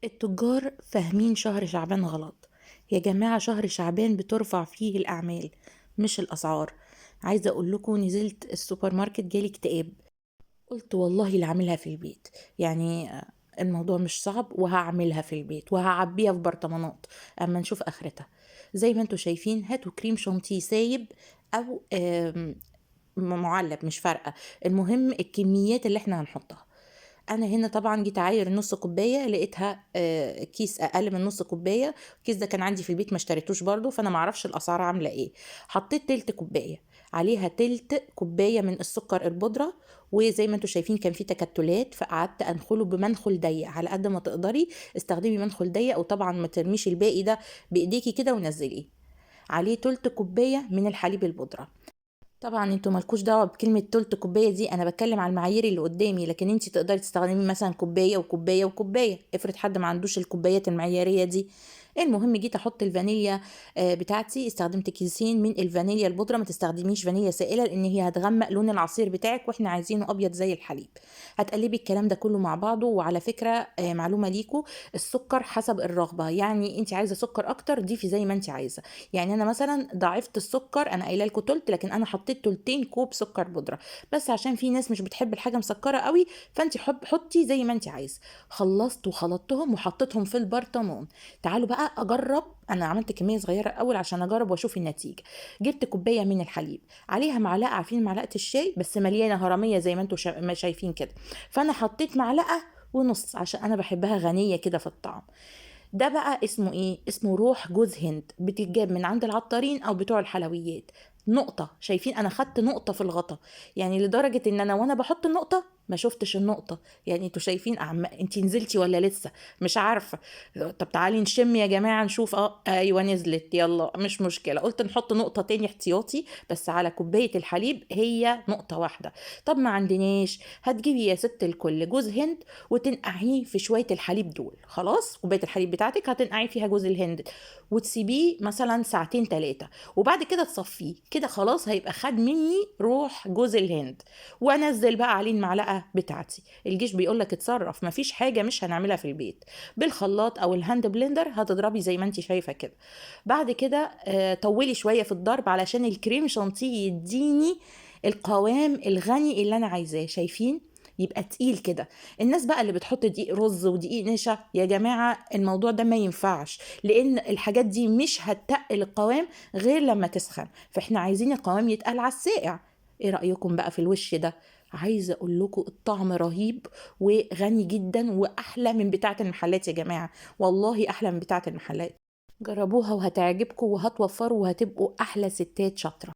التجار فاهمين شهر شعبان غلط يا جماعة. شهر شعبان بترفع فيه الأعمال مش الأسعار. عايزة أقول لكم نزلت السوبر ماركت جالي اكتئاب، قلت والله اللي عاملها في البيت، يعني الموضوع مش صعب وهعملها في البيت وهعبيها في برطمانات اما نشوف اخرتها. زي ما انتوا شايفين هاتوا كريم شانتيه سايب او معلب مش فارقة، المهم الكميات اللي احنا هنحطها. انا هنا طبعا جيت اعاير نص كوباية لقيتها كيس اقل من نص كوباية. الكيس ده كان عندي في البيت ما اشتريتوش برضو، فانا ما اعرفش الاسعار عامله ايه. حطيت تلت كوباية عليها تلت كوباية من السكر البودره، وزي ما انتوا شايفين كان في تكتلات، فقعدت انخله بمنخل ضيق على قد ما تقدري، استخدمي منخل ضيق، وطبعا ما ترميش الباقي ده بايديكي كده ونزليه. عليه تلت كوباية من الحليب البودره. طبعا انتوا مالكوش دعوه بكلمه تلت كوباية دي، انا بتكلم على المعايير اللي قدامي، لكن انت تقدري تستخدمي مثلا كوباية وكوبايه وكوبايه، افرض حد ما عندوش الكوبايات المعياريه دي. المهم جيت احط الفانيليا بتاعتي، استخدمت كيسين من الفانيليا البودره، ما تستخدميش فانيليا سائله لان هي هتغمق لون العصير بتاعك واحنا عايزينه ابيض زي الحليب. هتقلبي الكلام ده كله مع بعضه. وعلى فكرة معلومة ليكو، السكر حسب الرغبة، يعني انت عايزه سكر اكتر ضيفي زي ما انت عايزه. يعني انا مثلا ضاعفت السكر، انا قايله لكم تلت، لكن انا حطيت تلتين كوب سكر بودره بس عشان في ناس مش بتحب الحاجة مسكره قوي، فانت حطي زي ما انت عايزه. خلصت وخلطتهم وحطيتهم في البرطمان. تعالوا بقى اجرب، انا عملت كمية صغيرة الاول عشان اجرب واشوف النتيجة. جبت كوباية من الحليب عليها معلقه، عارفين معلقه الشاي بس مليانة هرميه زي ما انتم ما شايفين كده، فانا حطيت معلقه ونص عشان انا بحبها غنية كده في الطعم. ده بقى اسمه ايه؟ اسمه روح جوز هند، بتتجاب من عند العطارين او بتوع الحلويات. نقطة، شايفين انا خدت نقطة في الغطا، يعني لدرجة ان انا وانا بحط النقطة ما شفتش النقطة. يعني انتوا شايفين انتي نزلتي ولا لسه؟ مش عارفة. طب تعالي نشم يا جماعة نشوف. ايوه نزلت، يلا مش مشكلة. قلت نحط نقطة تاني احتياطي، بس على كوباية الحليب هي نقطة واحدة. طب ما عندناش، هتجيبي يا ست الكل جوز هند وتنقعيه في شوية الحليب دول. خلاص كوباية الحليب بتاعتك هتنقعي فيها جوز الهند وتسيبيه مثلا ساعتين تلاتة، وبعد كده تصفية كده. خلاص هيبقى خد مني روح جوز الهند. وانزل بقى عليه المعلقة بتاعتي. الجيش بيقول لك اتصرف، مفيش حاجة مش هنعملها في البيت. بالخلاط او ال hand blender هتضربي زي ما انت شايفه كده. بعد كده طولي شوية في الضرب علشان الكريم شانتيه يديني القوام الغني اللي انا عايزاه. شايفين؟ يبقى تقيل كده. الناس بقى اللي بتحط دقيق رز ودقيق نشا، يا جماعة الموضوع ده ما ينفعش، لان الحاجات دي مش هتقل القوام غير لما تسخن، فاحنا عايزين القوام يتقل على الساقع. ايه رأيكم بقى في الوش ده؟ عايزة اقول لكم الطعم رهيب وغني جدا، واحلى من بتاعة المحلات يا جماعة، والله احلى من بتاعة المحلات. جربوها وهتعجبكم وهتوفروا وهتبقوا احلى ستات شاطرة.